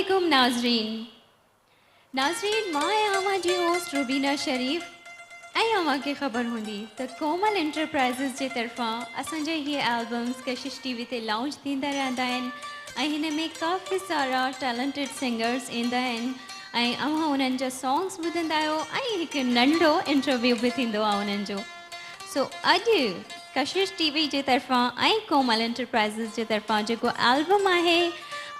عليڪم ناظرين ناظرين مان آهيان اوهان جي هوسٽ روبينا شريف ۽ اوهان کي خبر هوندي ته ڪومل انٽرپرائزز جي طرفان اسان جا هي البمز ڪشش ٽي وي تي لانچ ٿيندا رهندا آهن ۽ هن ۾ ڪافي سارا ٽيلنٽيڊ سنگرز ايندا آهن ۽ اوهان انهن جا سانگس ٻڌندا آهيو ۽ هڪ ننڍڙو انٽرويو به ٿيندو آهي انهن جو سو اڄ ڪشش ٽي وي جي طرفان ۽ ڪومل انٽرپرائزز جي طرفان جيڪو البم آهي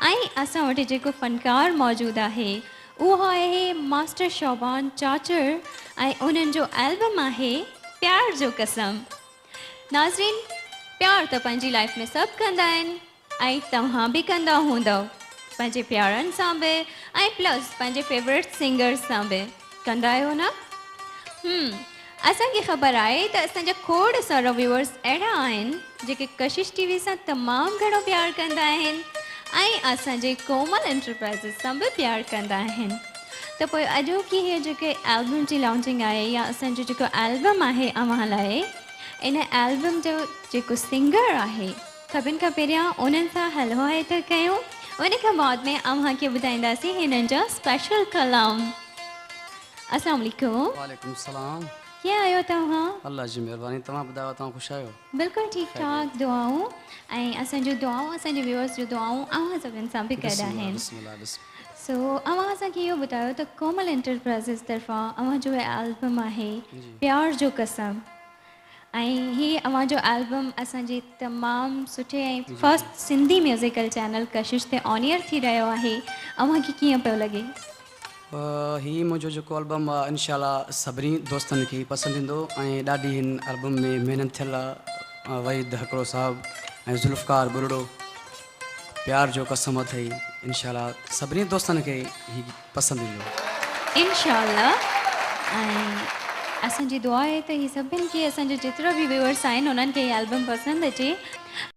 ۽ اسان وٽ جيڪو فنڪار موجود آهي اهو آهي ماسٽر شعبان چاچڙ ۽ انهن جو البم آهي پيار جو قسم. ناظرين پيار ته پنهنجي لائف ۾ سڀ ڪندا آهن ۽ توهان به ڪندا هوندؤ پنهنجي پيارن سان به ۽ پلس پنهنجي فيورٽ سنگرز سان به ڪندا آهيو نه هم اسان کي خبر آهي ته اسان جا کوڙ سارا ويورز اهڙا آهن جيڪي ڪشش ٽي وي سان تمام گهڻو پيار ڪندا آهن ۽ اسان جي ڪومل انٽرپرائزز سان به پيار ڪندا آهن ته پوء اڄوڪي هي جيڪي البم جي لانچنگ آهي يا اسان جو جيڪو البم آهي اوهان لاء ان البم جو جيڪو سنگر آهي سڀن کان پهريان انهن سان هلو هاء ٿا ڪيون ان کان بعد ۾ اوهان کي ٻڌائينداسين هنن جا اسپيشل ڪلام. السلام عليڪم. وعليڪم السلام. ڪيئن آهيو توهان؟ الله جي مهرباني توهان ٻڌايو توهان خوش آهيو؟ بلڪل ٺيڪ ٺاڪ دعائون ۽ اسان جون دعائون اسان جي ويورز جون دعائون اوهان سڀن سان به گڏ آهن. بسم الله بسم الله. سو اوهان اسان کي اهو ٻڌايو ته ڪومل انٽرپرائزز طرفان اوهان جو البم آهي پيار جو قسم ۽ هي اوهان جو البم اسان جي تمام سٺي ۽ فرسٽ سنڌي ميوزيڪل چينل ڪشش تي آن ايئر ٿي رهيو آهي اوهان کي ڪيئن پيو لڳي؟ هي منهنجو جيڪو البم آ انشاء الله سڀني دوستن کي پسند ايندو ۽ ڏاڍي هن البم ۾ محنت ٿيل آ وحيد هڪڙو صاحب ۽ ذوالفقار ٻرڙو پيار جو قسم اٿئي انشاء الله سڀني دوستن کي هي پسند ايندو. انشاء الله ۽ اسان جي دعا آهي ته هي سڀن کي اسان جا جيترا به ويورس آهن انهن کي هي البم پسند اچي.